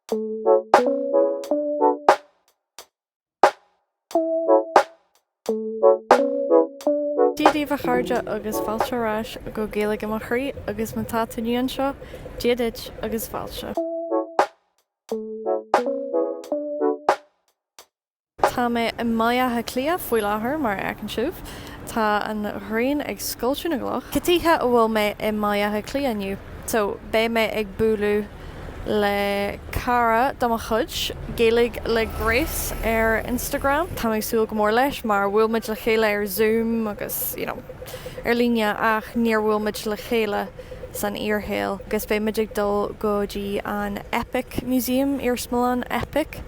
Dia daoibh a chairde agus fáilte ar ais go Gaeilge i mo chroí agus má tá tú nua anseo, Dia duit agus fáilte. Tá mé i mBaile Átha Cliath faoi láthair, mar a fheiceann sibh. Tá an ghrian ag scoilteadh na gcloch. Cad chuige a bhfuil mé i mBaile Átha Cliath inniu? So, beidh mé ag bualadh le cara de mo chuid, Gaeilge le Grace ar Instagram. Tá mé ag súil go mór leis mar bhuail muid le chéile ar Zoom agus, you know, ar líne ach níor bhuail muid le chéile san fhíorshaol agus beidh muid ag dul go dtí an Epic Museum, Iarsmalann Epic,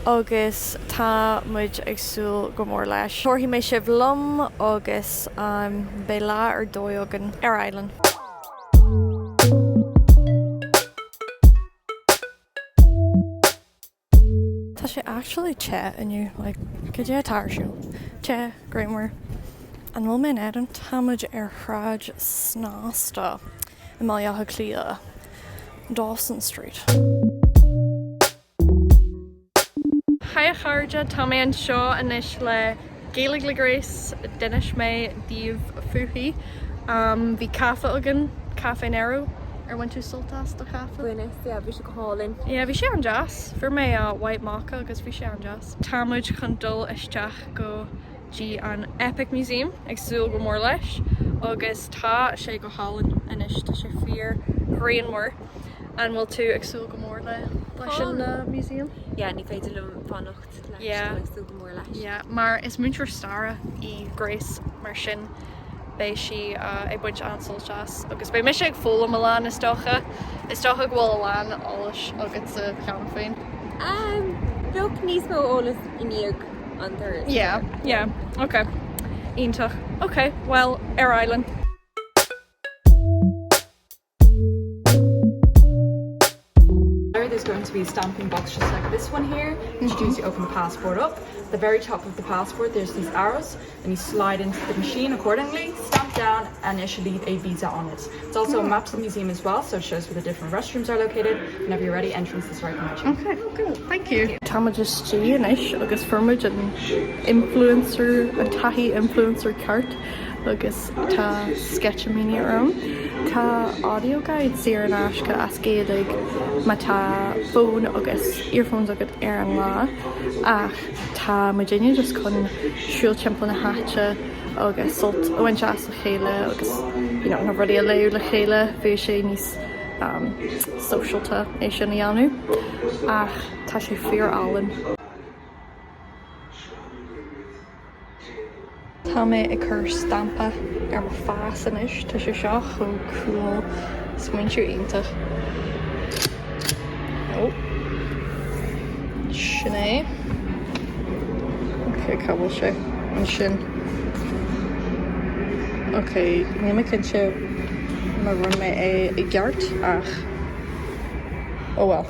agus tá muid ag súil go mór leis. Tabharfaidh mé sibh liom agus beidh lá ar dóigh againn. Ar aghaidh linn. Tá sé actually te inniu, like, cad é atá ar siúl? Te, grianmhar. An bhfuil mé in Éirinn? Tá muid ar Shráid Snasta i mBaile Átha Cliath, Dawson Street. Hi a chairde, tá mé anseo anois le Gaeilge le Grace, d'inis mé daoibh fúithi. Bhí caife againn, Café Nero. Ar bhain tú sult as do chaife? Bhaineas, yeah, bhí sé go hálainn. Yeah, bhí sé an-deas. Fuair mé white mocha agus bhí sé an-deas. Tá muid chun dul isteach go dtí an Epic Museum, ag súil go mór leis, agus tá sé go hálainn anois, tá sé fíor ghrianmhar. An bhfuil tú ag súil go mór le leis an museum? Yeah, ní féidir liom fanacht leis, Yeah. tá mé ag súil go mór leis. Yeah, mar is múinteoir staire í Grace, mar sin beidh sí ag baint an-sult as agus beidh mise ag foghlaim a lán is dócha. Is dócha go bhfuil a lán eolais agatsa cheana féin. Um, beag níos mó eolas i ndiaidh an turas. Yeah, yeah, ok. Iontach. Ok, well, ar aghaidh linn. There's going to be a stamping box just like this one here, which you do is you open the passport up. At the very top of the passport there's these arrows and you slide into the machine accordingly, stamp down and it should leave a visa on it. It's also a map to the museum as well, so it shows where the different restrooms are located. Whenever you're ready, entrance is right behind you. Ok, cool. Thank you. Tá muid istigh anois agus fuair muid an influencer, an taithí influencer ceart. agus tá sceitimíní orm. Tá audio guide saor in aisce as Gaeilge má tá fón agus earphones agat ar an lá ach tá muidinne just chun siúl timpeall na háite agus sult a bhaint as le chéile agus you know na rudaí a léamh le chéile. Bheadh sé níos um, sóisialta é sin a dhéanamh ach tá sé fíor álainn. Tá mé ag cur stampa ar mo phas anois, tá sé seo chomh cool, smaointiú iontach. Oh. Sin é. Ok, cá bhfuil sé? Ansin. Ok, níl mé cinnte má rinne mé é i gceart ach oh well.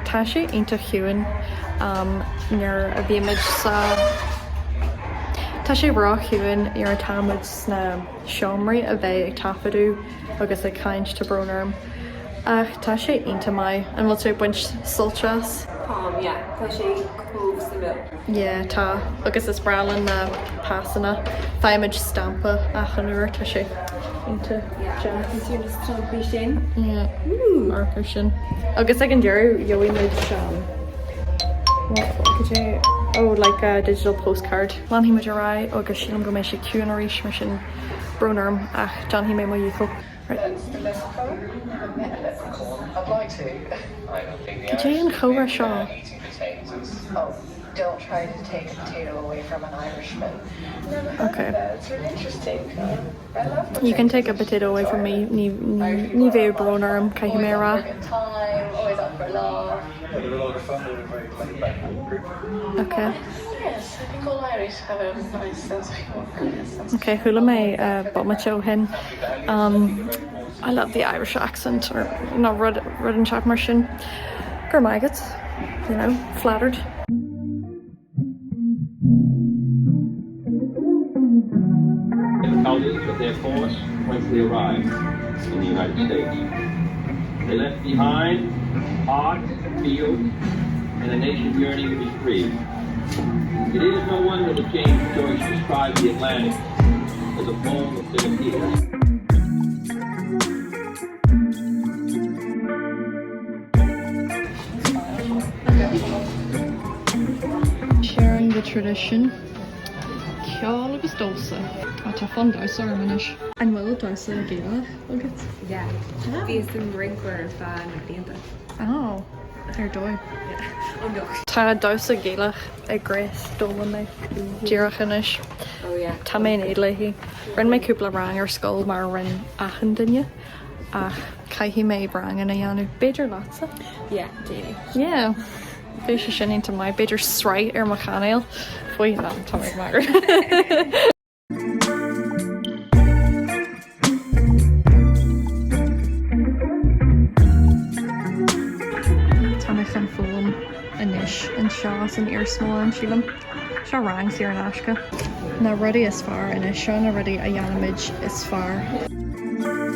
Tá sé iontach ciúin nuair a bhímid sa. Tá sé ró-chiúin nuair atá muid sna seomraí a bheith ag taifeadadh agus ag caint, tá brón orm. Ach tá sé iontach maith. An bhfuil tú ag baint sult as? Táim, yeah. Tá sé chomh suimiúil. Yeah, tá. Agus is breá linn na pasanna. Faighimid stampa achan uair, tá sé iontach Yeah, deas. is na stampaí sin. Yeah, amharc air sin. Agus ag an deireadh, gheobhaidh muid um, what, what could you, oh, like a digital postcard. Leanfaidh muid ar aghaidh agus sílim go mbeidh sé ciúin arís mar sin brón orm ach déanfaidh mé mo dhícheall. Cad é an chomhrá seo? Don't try to take a potato away from an Irishman. Never heard Okay. of that. It's really interesting. I love You can take a potatoes. potato away from me, ní Irish ní people bheadh are a lot brón of orm, fun. caithfidh Always mé a up rá. for a good time, always up for a laugh. Yeah, they're a lot of fun. They're a very laid back group. Okay. Yes, I think all Irish have a nice sense of humor. Yes, Okay, chuala mé bomaite ó shin. Um, I love the Irish accent or nó rud rud inteacht mar sin. Go raibh maith agat, you know, flattered. Colleagues of their force once they arrived in the United States. They left behind hearts, fields, and a nation yearning to be free. It is no wonder that James Joyce described the Atlantic as a poem of bitter tears. Sharing the tradition. Ceol agus damhsa. Á tá fonn damhsa orm anois. An bhfuil damhsa Gaelach agat? Yeah. Bhíos im rinceoir ar feadh na blianta. Oh, ar dóigh. Oh no. Tá damhsa Gaelach ag Grace d'fhoghlaim mé díreach anois. Oh yeah. Tá mé in éad léi. Rinne mé cúpla rang ar scoil mar a rinne achan duine ach caithfidh mé ranganna a dhéanamh. B'fhéidir leatsa? Yeah, déanfaidh. Yeah. Bheadh sé sin iontach maith. B'fhéidir sraith ar mo chainéal faoi ná tá mé ag magadh. Tá mé chun foghlaim anois anseo san iarsmalann, sílim. Seo rang saor in aisce. Na rudaí is fearr anois, seo na rudaí a dhéanaimid is fearr.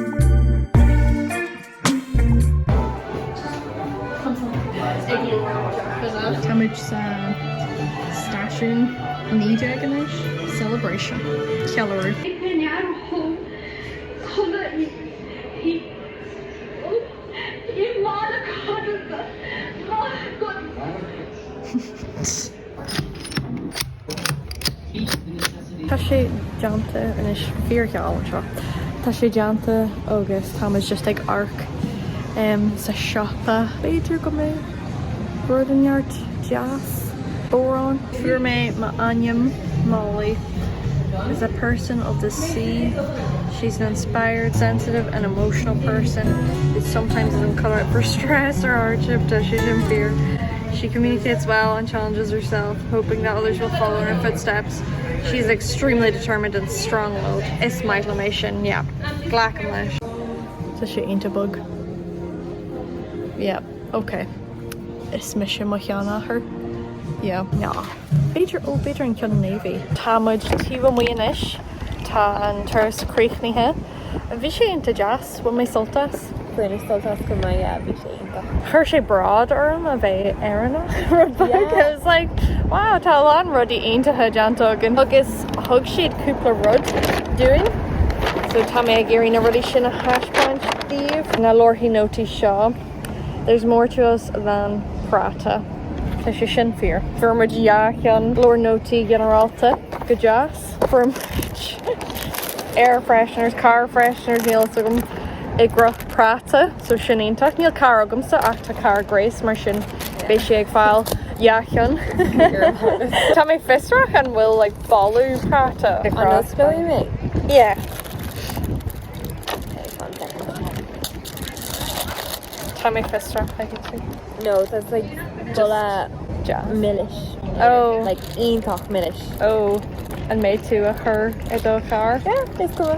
Táimid sa stáisiún 19 anois. Celebration. Ceiliúradh. Tá sé déanta anois, fíorgheal anseo. Tá sé déanta agus táimid just ag amharc sa siopa. B'fhéidir go mbeidh rud inteacht deas, bodhrán. Fuair mé m'ainm, Molly is a person of the sea. She's an inspired, sensitive and emotional person who sometimes isn't cut out for stress or hardship, tá sé sin fíor. She communicates well and challenges herself, hoping that others will follow in her footsteps. She's extremely determined and strong-willed. Is maith liom é sin, yeah. Glacaim leis. Tá sé iontach bog. Yeah, ok. Is mise mo sheanathair. Yeah. Ná. B'fhéidir, ó b'fhéidir an ceann navy. Tá muid taobh amuigh anois. Tá an turas críochnaithe. Bhí sé iontach deas. Bhain mé sult as. Bhaineas sult as go maith, yeah, bhí sé iontach. Chuir sé bród orm a bheith Éireannach, rud beag. I was like, wow, tá a lán rudaí iontacha déanta againn. Agus thug siad cúpla rud dúinn, so tá mé ag iarraidh na rudaí sin a thaispeáint daoibh. Na leabharthaí nótaí seo, there's more to us than práta. Tá sé sin fíor. Fuair muid dhá cheann leabhar nótaí ginearálta, go deas. Fuair muid air fresheners, car fresheners, níl fhios agam, i gcruth práta, so sin iontach. Níl carr agamsa ach tá carr ag Grace, mar sin beidh sí ag fáil dhá cheann. Tá mé fiosrach an bhfuil like boladh práta i An gcruth. osclóidh mé? Yeah. Okay, one second. Tá mé fiosrach, I can see. No, that's like boladh Deas. milis. Oh. Like iontach milis. Oh, an mbeidh tú á chur i do charr? Yeah, is cuma.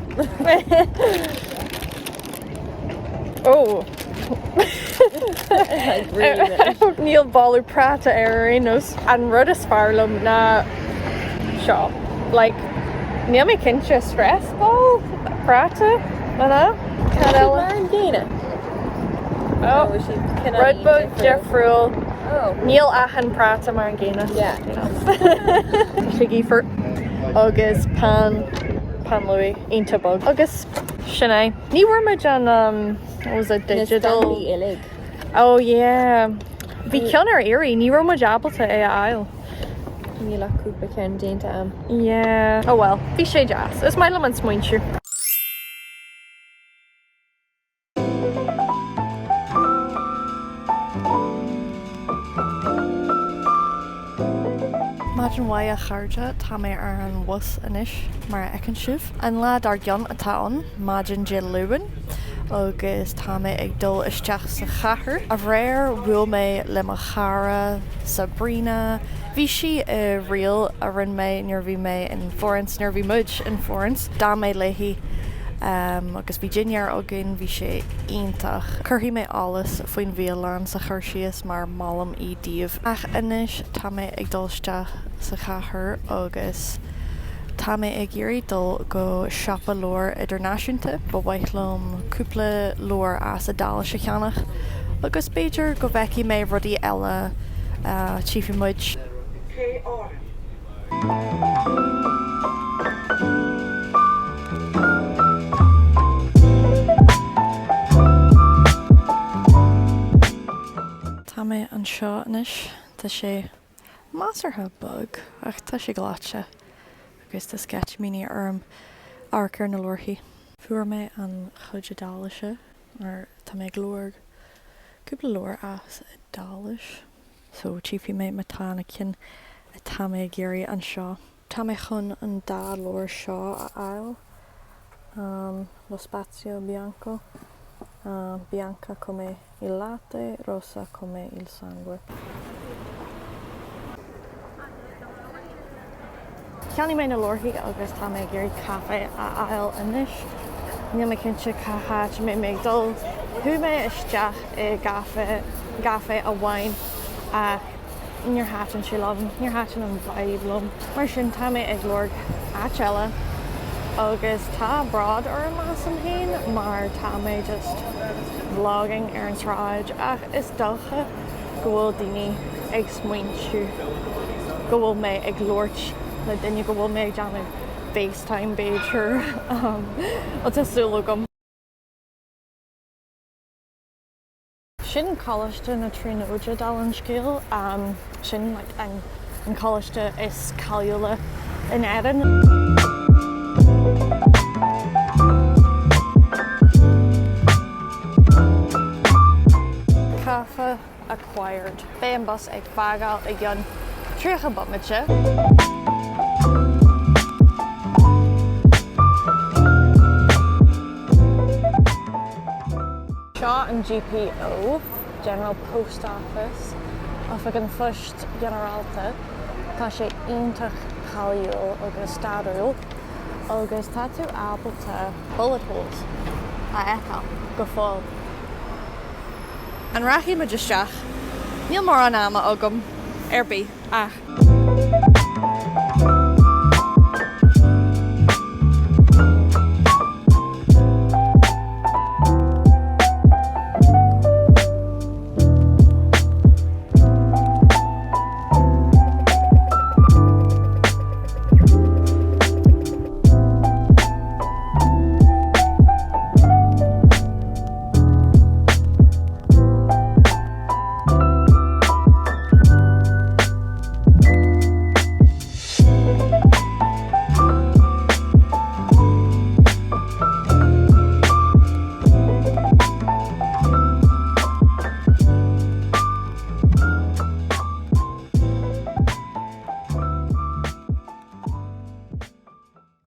Oh. Like really milis. Níl boladh práta air ar aon nós. An rud is fearr liom ná seo. Like, níl mé cinnte stress ball práta an ea? Cad eile? Mar an gcéanna. Oh, Oh, siad cineál rud beag difriúil. difriúil. Oh. Níl achan práta mar an gcéanna. Yeah. Tá sé gaofar. Agus pan pan luaidhe iontach bog. Agus sin é. Ní bhfuair muid an um, what was it, Na digital? stampaí uilig. Oh yeah. Bhí ceann ar iarraidh, ní raibh muid ábalta é a fháil. Níl ach cúpla ceann déanta a'm. Yeah. Oh well, bhí sé deas. Is maith liom an smaointiú. Maidin mhaith a chairde, tá mé ar an bhus anois mar a fheiceann sibh. An lá dár gcionn atá ann, maidin Dé Luain, agus tá mé ag dul isteach sa chathair. Aréir bhuail mé le mo chara Sabrina. Bhí sí i reel a rinne mé nuair a bhí mé in Florence, nuair a bhí muid in Florence. D'fhan mé léi agus bhí dinnéar againn, bhí sé iontach. Cuirfidh mé eolas faoin bhialann sa chur síos mar molaim í daoibh. Ach anois tá mé ag dul isteach sa chathair agus tá mé ag iarraidh dul go siopa leabhar idirnáisiúnta. Ba mhaith liom cúpla leabhar as Iodáilis a cheannach agus b'fhéidir go bhfeicfidh mé rudaí eile, tchífidh muid. Tá mé anseo anois. Tá sé measartha bog ach tá sé gleoite agus tá sceitimíní orm amharc ar na leabharthaí. Fuair mé an chuid Iodáilise mar tá mé ag lorg cúpla leabhar as Iodáilis so tchífidh mé má tá na cinn atá mé ag iarraidh anseo. Tá mé chun an dá leabhar seo a fháil, Lo Spazio Bianco, Bianca come il latte, rossa come il sangue. Cheannaigh mé na leabharthaí agus tá mé ag iarraidh caife a fháil anois. Níl mé cinnte cá háit a mbeidh mé ag dul. Chuaigh mé isteach i gcaife, gcaife amháin ach níor thaitin sé liom, níor thaitin an vibe liom. Mar sin tá mé ag lorg áit eile agus tá bród orm asam féin mar tá mé just vlogging ar an tsráid ach is dócha go bhfuil daoine ag smaointiú go bhfuil mé ag labhairt le duine, go bhfuil mé ag déanamh FaceTime b'fhéidir, bhuel tá súil agam. Sin Coláiste na Tríonóide, dála an scéil. Sin like an an coláiste is cáiliúla in Éirinn. Caife acquired. Beidh an bus ag fágáil i gceann 30 bomaite. Seo an GPO, General Post Office, Oifig an Phoist Ghinearálta. Tá sé iontach cáiliúil agus stairiúil agus tá tú ábalta bullet holes a fheiceáil go fóill. An rachaidh muid isteach? Níl mórán ama agam ar bith ach.